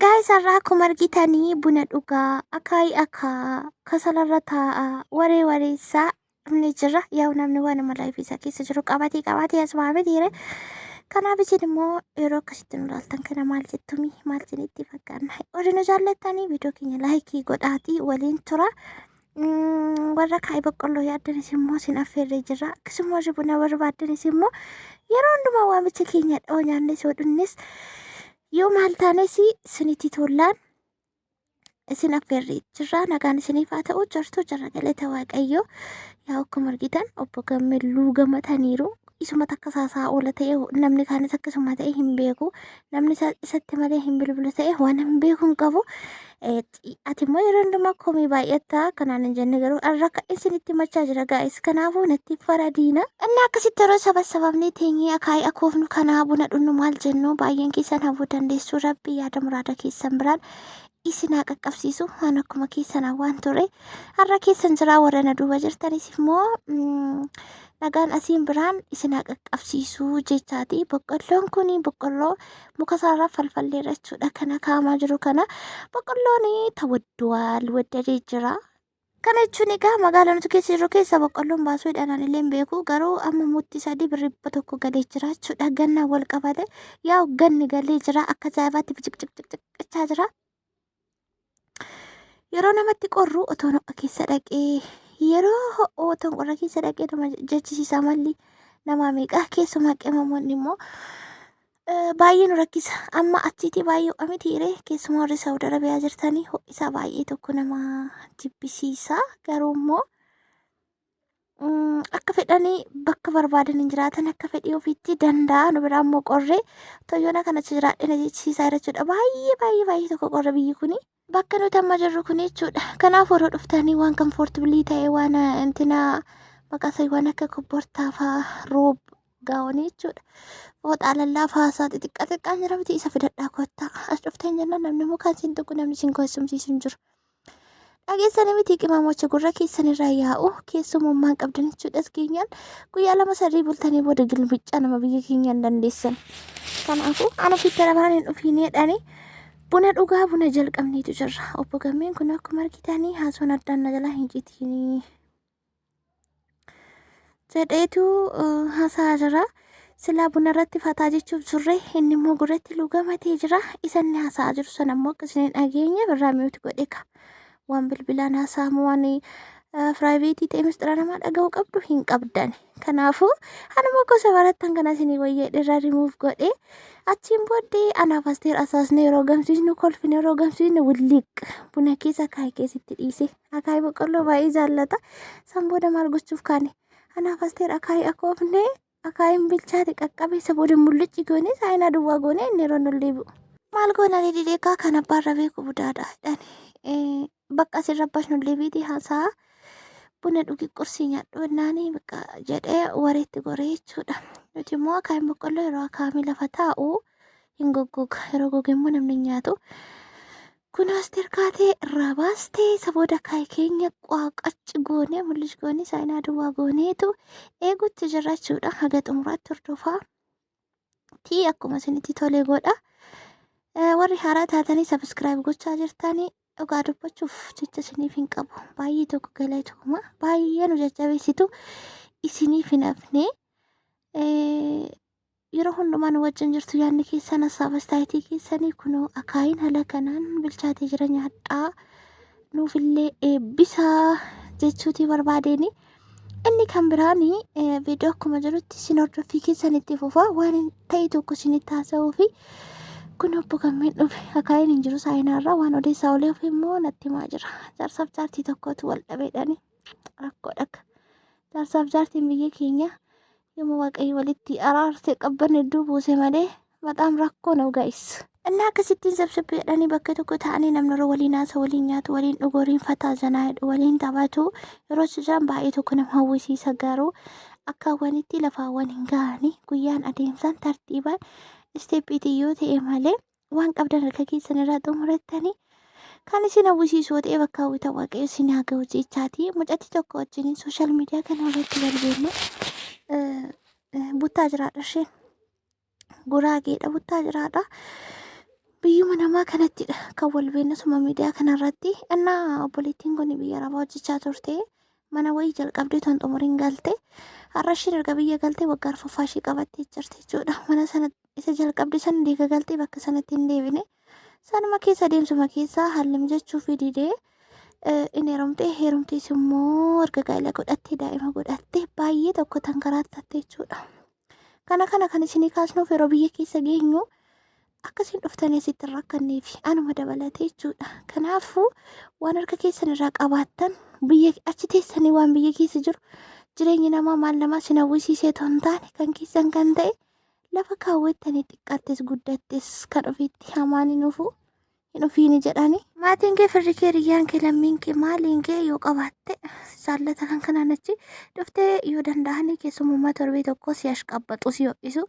Guys, har'aa akkuma argitanii buna dhugaa, akaayii akaa, kasalarra taa'aa, waree wareessaa ni jira. Yaa'u namni waanuma life isaa keessa jiru qabatee qabatee as ba'a mitiire. Kanaaf isin immoo yeroo akkasitti nu ilaaltan kana maal jettumi, maal isinitti fakkaanna? Warri nu jaallattanii viidiyoo keenya like godhaatii waliin tura. Warra akaayii boqqolloo yaaddanis immoo isin affeerree jirra. Akkasuma warri buna barbaaddanis immoo yeroo hundumaa waamicha keenya dhoo nyaannes yoo dhunnes yoo maal taanes isinitti tollaan isin affeerree jirra. Nagaan isiniif haa ta'u. Jirtu jirra, galata Waaqayyoo. Yaa, akkuma argitan obbo Gammee luugamataniiru. Isuma takka saasaa oola ta'e, namni kaanis akkasuma ta'e hin beeku. Namni isatti malee hin bilbilu ta'e waan hin beeku hin qabu. Ati immoo yeroo hundumaa komii baay'attaa kanaan hin jenne, garuu har'a akka isinitti machaa jira, guys. Kanaafuu natti faradiina. Inni akkasitti yeroo saba sababni teenyee akaayii akoofnu kanaa, buna dhunnu, maal jennu, baay'een keessan hawwuu dandeessu. Rabbi yaada muraada keessan biraan isin haa qaqqabsiisu. Waan akkuma keessan hawwaan ture. Har'a keessan jiraa, warra na duuba jirtanis immoo nagaan asiin biraan isin haa qaqqabsiisu jechaati. Boqqolloon kun boqqolloo muka isaarraa falfalleerra jechuudha. Kana kaa'amaa jiru kana boqqolloon tawadduwaal waddadee jira. Kana jechuun egaa magaalaa nuti keessa jirru keessa boqqolloon baasuu hidhaan illee hin beeku, garuu amma mutti 3 birrii 100 galee jira jechuudha. Gannaan wal qabate, yaa, ganni galee jira, akka ajaa'ibaatti biciqciqciqcichaa jira. Yeroo namatti qorru otoon ho'a keessa dhaqee, yeroo ho'u otoon qorra keessa dhaqee nama jechisiisa. Malli namaa meeqa, keessumaa qimamoonni immoo baay'ee nu rakkisa. Amma achiitii baay'ee ho'a miti hiree, keessumaa warri Saawud Arabiyaa jirtanii ho'isaa baay'ee tokko nama jibbisiisa. Garuu immoo akka fedhanii bakka barbaadan hin jiraatan, akka fedhii ofiitti danda'a. Nu biraa immoo qorree toyyoona kana achi jiraadhe na jechisiisaa jira jechuudha. Baay'ee baay'ee baay'ee tokko qorra biyyi kuni. Bakka nuti amma jirru kun jechuudha. Kanaaf yeroo dhuftanii waan comfortable ta'e, waan intina maqaa isaa, waan akka kobbortaa fa'aa, roob gaa'onii jechuudha. Fooxaa lallaafaa isaa xixiqqaa xixiqqaan jira miti, isa fidadhaa kottaa. As dhuftan jennaan namni mukaan siin tuqu, namni siin keessumsiisu hin jiru. Dhageessanii miti, qimamocha gurra keessan irraa yaa'u keessumummaan qabdan jechuudha. As keenyaan guyyaa 2, 3 bultanii booda gilbichaa nama biyya keenya hin dandeessan. Kanaafuu ana ofitti arabaan hin dhufiineedhaani buna dhugaa buna jalqabneetu jirra. Obbo Gammeen kun akkuma argitanii haasoon addaan na jalaa hin citiinii jedheetu haasaa jira. Silaa buna irratti fataa jechuuf turre, inni immoo gurratti lugamatee jira. Isa inni haasa'aa jiru sana immoo akka isin hin dhageenye birraa mute godhe ka. Waan bilbilaan haasa'amu, waan private ta'e, mistira namaa dhaga'uu qabdu hin qabdan. Kanaafuu anuma gosa barattan kana isinii wayyee irraa rimuuf godhe. Achiin booddee anaaf Asteer asaasne yeroo gamsiisnu, kolfine yeroo gamsiisnu, wulliq buna keessa akaayii keessatti dhiise. Akaayii boqqolloo baay'ee jaallata. San booda maal gochuuf kaane? Anaaf Asteer akaayii akoofne, akaayiin bilchaate qaqqabe, isa booda mullichi goone, saayinaa duwwaa goone, inni yeroo nollee bu'u. Maal goona didee kaa, kan abbaarra beeku budaadha jedhani. Bakka asirra abbas nollee biitii haasaa buna dhugi, qursii nyaadhu jennaani bakka jedhee wareetti goree jechuudha. Nuti immoo akaayiin boqqolloo yeroo akaamii lafa taa'u hin goggoga. Yeroo goge immoo namni hin nyaatu. Kun Asteer kaatee irraa baastee, isa booda akaayii keenya qaqqacci goonee, mul'is goonee, saayinaa duwwaa gooneetu eegutti jirra jechuudha. Haga xumuraatti hordofaa. Tii akkuma isinitti tole godha. Warri haaraa taatanii subscribe gochaa jirtanii, dhugaa dubbachuuf jecha isiniif hin qabu. Baay'ee tokko galatooma. Baay'ee nu jajjabeessitu, isiniif hin hafne. Yeroo hundumaa nu wajjin jirtu, yaadni keessan, hassaaba istaayitii keessanii. Kunoo akaayiin haala kanaan bilchaatee jira, nyaadhaa, nuufillee eebbisaa jechuutii barbaadeeni. Inni kan biraan viidiyoo akkuma jirutti isin hordoffii keessan itti fufaa, waan ta'e tokko isinitti haasa'uu fi kun obbo Gammeen dhufe, akaayiin hin jiru saayinaarraa waan odeessaa olee ofi immoo natti himaa jira. Jaarsaaf jaartii tokkotu wal dhabeedhani rakkoo dhaka. Jaarsaaf jaartiin biyya keenya yooma Waaqayyo walitti araarsee qabban hedduu buuse malee maxaam rakkoo ነው guys. Inni akkasittiin sabsabbii jedhanii bakka tokko ta'anii namni yeroo waliin haasa, waliin nyaatu, waliin dhugu, waliin fataa zanaa jedhu, waliin taphatu yeroo jiran baay'ee tokko nama hawwisiisa. Garuu akka hawwanitti lafaawwan hin ga'anii, guyyaan adeemsaan tartiibaan step iitiin yoo ta'e malee, waan qabdan harka keessan irraa xumurattanii kan isin hawwisiisu yoo ta'e, bakka hawwitan Waaqayyo isin haa ga'u jechaati. Mucattii tokko wajjin social media kana irratti wal beekne, buttaa jiraadha isheen. Guraageedha, buttaa jiraadha. Biyyuma namaa kanattidha kan wal beeknu suma miidiyaa kanarratti. Innaa obboleettiin kun biyya arabaa hojjechaa turte. Mana wayii jalqabdee otoo hin xumuriin galte. Har'a ishiin erga biyya galtee waggaa arfaffaa ishii qabattee jirti jechuudha. Mana sana isa jalqabde sana deega galtee bakka sanatti hin deebine. Sanuma keessa deemsuma keessa haalli mijachuufii didee in heerumte. Heerumtees immoo erga gaa'ela godhattee daa'ima godhattee baay'ee tokko tankaraatatte jechuudha. Kana kana kan isinii kaasnuuf yeroo biyya keessa geenyu akka isin dhuftanii asitti hin rakkanneef anuma dabalatee jechuudha. Kanaafuu waan harka keessan irraa qabaattan biyya achi teessanii waan biyya keessa jiru jireenyi namaa maal namaa isin hawwisiisee otoo hin taane kan keessan kan ta'e lafa kaawwattanii xiqqaattes guddattes kan ofiitti hamaan hin dhufu. Hin ofiini jedhani. Maatiin kee firri kee hiriyyaan kee lammiin kee maaliin kee yoo qabaatte jaallata kan kanaan achi dhuftee yoo danda'anii keessumummaa torbee tokko si ashqabbaxu si ho'isu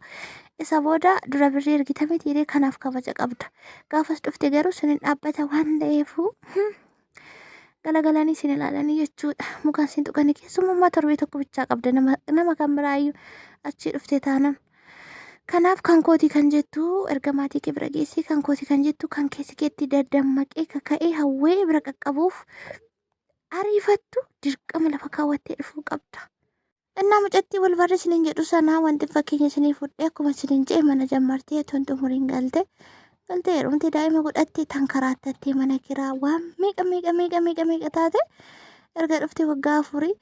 isa booda dura birrii ergita miti hiree kanaaf kabaja qabda gaafas dhufte garuu sun hin dhaabbata waan ta'eefu galagalanii sin ilaalanii jechuudha mukaan sin tuqanii keessumummaa torbee tokko bichaa qabda nama kan biraayyuu achii dhufte taanan. Kanaaf kan kooti kan jettu erga maatii kee bira geessee kan kooti kan jettu kan keessi keetti daddammaqqee kaka'ee hawwee bira qaqqabuuf ariifattu dirqama lafa kaawwattee dhufuu qabda. Innaa mucattii wal barri isiniin jedhu sanaa wanti fakkeenya isinii fudhee akkuma isiniin jedhe mana jammartee otoo hin xumuriin galte galtee heerumtee daa'ima godhattee tan karaattattee mana kiraa waan meeqa meeqa meeqa meeqa meeqa taate erga dhuftee waggaa afurii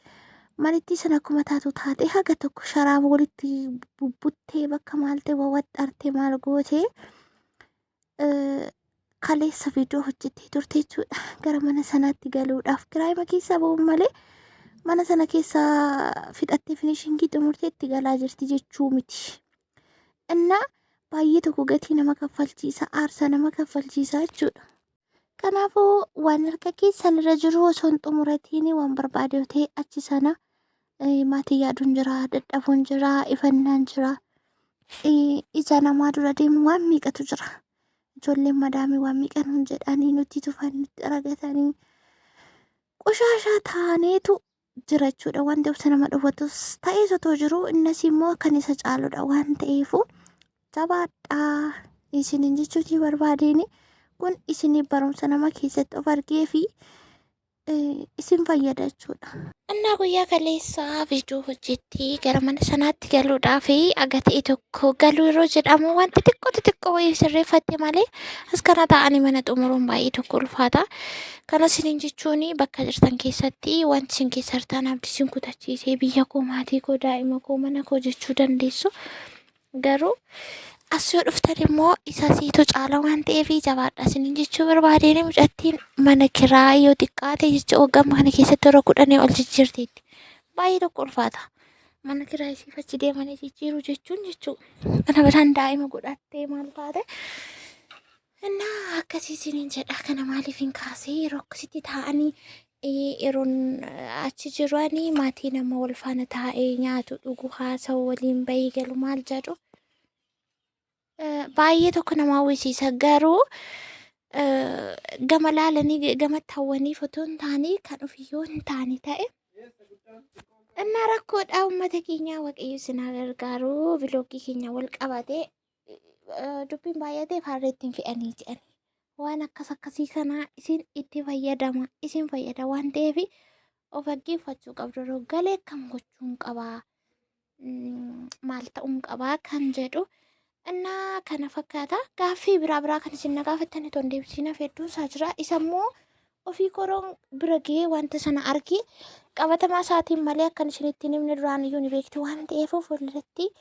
Manittii sana akkuma taatu taatee haga tokko sharaa walitti bubbuttee bakka maaltee wawaxxartee maal gootee kaleessa viidiyoo hojjettee turte jechuudha. Gara mana sanaatti galuudhaaf kiraayima keessaa ba'uun malee mana sana keessaa fixattee finishingii xumurtee itti galaa jirti jechuu miti. Innaa baay'ee tokko gatii nama kaffalchiisa, aarsaa nama kaffalchiisa jechuudha. Kanaafuu waan harka keessan irra jiru osoo hin xumuratiin waan barbaade yoo ta'e achi sana maatii yaaduun jira, dadhabuun jira, ifannaan jira. Ija namaa dura deemu waan meeqatu jira. Ijoolleen madaamii waan meeqa nuun jedhanii nutti tufan, nutti ragatanii qoshaashaa taaneetu jira jechuudha. Wanti obsa nama dhowwatus ta'ees otoo jiru innas immoo kan isa caaludha waan ta'eefu jabaadhaa isiniin jechuutii barbaadeen kun isinii barumsa nama keessatti of argee fi isin fayyada jechuudha. Innaa guyyaa kaleessaa viidiyoo hojjettee gara mana sanaatti galuudhaaf aga ta'e tokko galuu yeroo jedhamu wanti xiqqoo xixiqqoo wayii sirreeffatte malee as kana taa'anii mana xumuruun baay'ee tokko ulfaata. Kana isiniin jechuun bakka jirtan keessatti wanti isin keessa jirtan abdii isin kutachiisee biyya koo maatii koo daa'ima koo mana koo jechuu dandeessu. Garuu as yoo dhuftan immoo isa siitu caala waan ta'eef jabaadha isiniin jechuu barbaadeen mucattiin mana kiraa yoo xiqqaate jecha waggaa kana keessatti yeroo kudhanii ol jijjiirteetti. Baay'ee tokko ulfaata. Mana kiraa isiif achi deemanii jijjiiruu jechuun jechuu. Kana biraan daa'ima godhattee maal taate. Innaa akkasii isiniin jedha kana maaliif hin kaasee yeroo akkasitti taa'anii yeroon achi jiranii maatii nama wal faana taa'ee nyaatu dhugu haasa'u waliin bahii galu maal jedhu baay'ee tokko nama hawwisiisa garuu gama laalanii gamatti hawwanii otoo hin taane kan ofii yoo hin taane ta'e innaa rakkoodha uummata keenyaa waaqayyo isin haa gargaaru biloogii keenya wal qabatee dubbiin baay'ateef harree ittiin fe'anii jedhan. Waan akkas akkasii kana isin itti fayyadama isin fayyada waan ta'eef of dhaggeeffachuu qabdu. Yeroo galee akkam gochuun qabaa maal ta'uun qabaa kan jedhu innaa kana fakkaata. Gaaffii biraa biraa kan isin na gaafattan itoo hin deebisiin hafe hedduun isaa jira. Isa immoo ofii koroon bira ga'ee wanta sana argee qabatamaa isaatiin malee akkan isinitti hin himne duraan iyyuu ni beekti waan ta'eef fuulduratti.